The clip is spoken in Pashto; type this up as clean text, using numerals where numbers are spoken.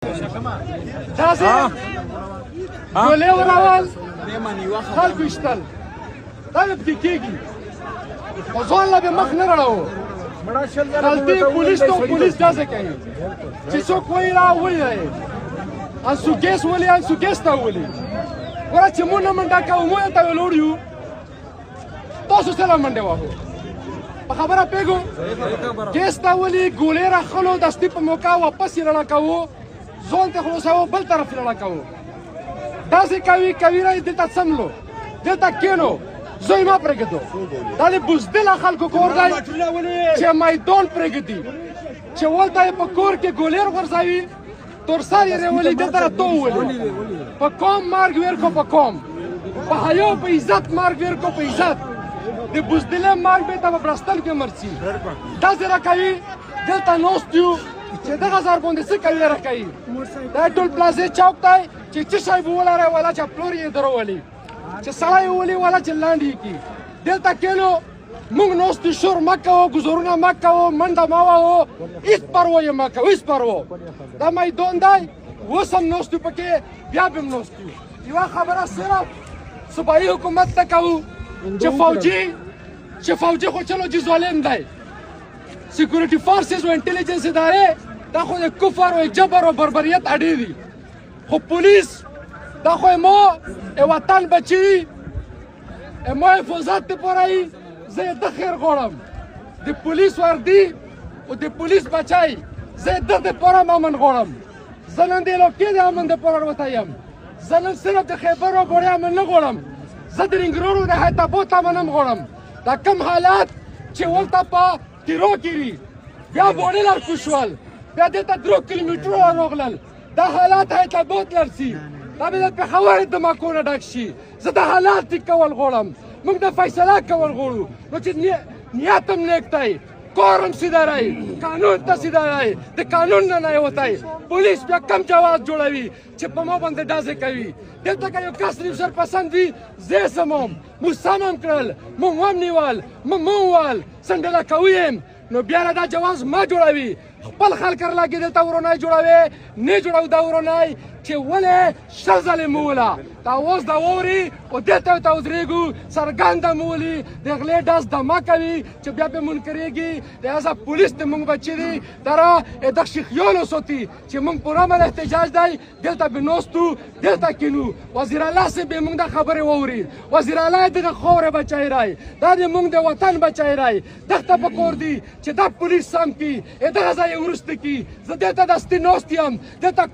داسې ګولې وراول خلکو ایستل، دا به پکې کېږي، خو ځان له به مخ نه رړوو. غلطي پولیس ته، پولیس داسې کوي چې څوک وایي را وایي انسو ګیس ولي، انسو ګیس ته ولي. ګوره چې مونږ نه منډه کوو، مونږ ته ولاړ یو، تاسو سره منډه وهو. په خبره پیګو ګیس ته ولي ګولې راخلو، دستي په موقع واپس یې رڼا کوو، ځان ته خلاصوو، بل طرف یې رڼا کوو. داسې کوي کوي را دلته څملو، دلته کینو، زوی ما پرېږدو. دا د بزدله خلکو کور دی چې میدان پرېږدي، چې ولته یې په کور کې ګولې غورځوي، تور سر یې راولي، دلته راته وولي. په کوم مرګ ورکو، په کوم په حیا په عزت مرګ ورکو، په عزت د بزدلې مرګ به ته په برستل کې مرسي. داسې راکوي دلته ناست یو چې دغه زار باندې څه کوي راکوي. دا ټول پلازې چوک دی چې څه شی به ولري، ولا چې پلور یې درولي، چې سړی ولي، ولا چې لاندې یې کړي. دلته کښېنو موږ ناست یو، شور مه کوو، ګزارونه مه کوو، منډه مه وهو، هېڅ پروا یې مه کوو، هېڅ پروا. دا میدان دی، اوس هم ناست یو پکې، بیا به هم ناست یو. یوه خبره صرف صوبایي حکومت ته کوو چې فوجي خو چلو چې ظالم دی، سکیورټي فورسز او انټیلیجنس ادارې دا خو د کفر او جبر او بربریت اډې دي، خو پولیس دا خو مو وطن بچي دي، مو حفاظت دپاره یي. زه یې د خیر غواړم، د پولیس وردي او د پولیس بچی، زه یې د دپاره هم امن غواړم. زه نن د علاقې د امن دپاره راوتی یم، زه نن صرف د خیبر او بوړې امن نه غواړم، زه د رینګ روډ د حیات اباد امن هم غواړم. دا کوم حالات چې ولته په تیرو کې دي، بیا بوړې لار کوشول، بیا دلته 3 کیلومترو راغلل، دا حالات حیات اباد لار سي، دا به د پېښور دماغونه ډک شي. زه دا حالات ټیک کول غواړم، موږ د فیصله کول غواړو. نو چې نیت هم نیک دی، کور هم سیده دی، قانون ته سیده دی، د قانون نه نه وتی. پولیس بیا کم جواز جوړوي چې په ما باندې ډزې کوي. دلته که یو کس ریفشر پسند وي، زه سموم، موږ سم هم کړل، موږ هم نیول، موږ ووال څنګه کوي یم. نو بیا دا جواز ما جوړوي، خپل خلک لګي دلته ورونای جوړوي، نه جوړو دا ورونای چې ولې 20 ځلې مو وله. دا اوس دا ووري او دلته ته ودرېږو، څرګنده مو ولي، د غلې ډز دمه کوي چې بیا پرې منکرېږي. د هغه پولیس د موږ بچي دي، دا دغسې خیال وساتي چې موږ پوره عمل احتجاج دی، دلته به ناستو، دلته کینو. وزیر اعلی صاحب به موږ دا خبرې واوري، وزیر اعلی دغه خاورې بچی دی، دا د موږ د وطن بچی دی، دغه په کور دي چې دا پولیس سم کړي، دغه ځای یې وروسته کړي. زه دلته دستي ناست یم، دلته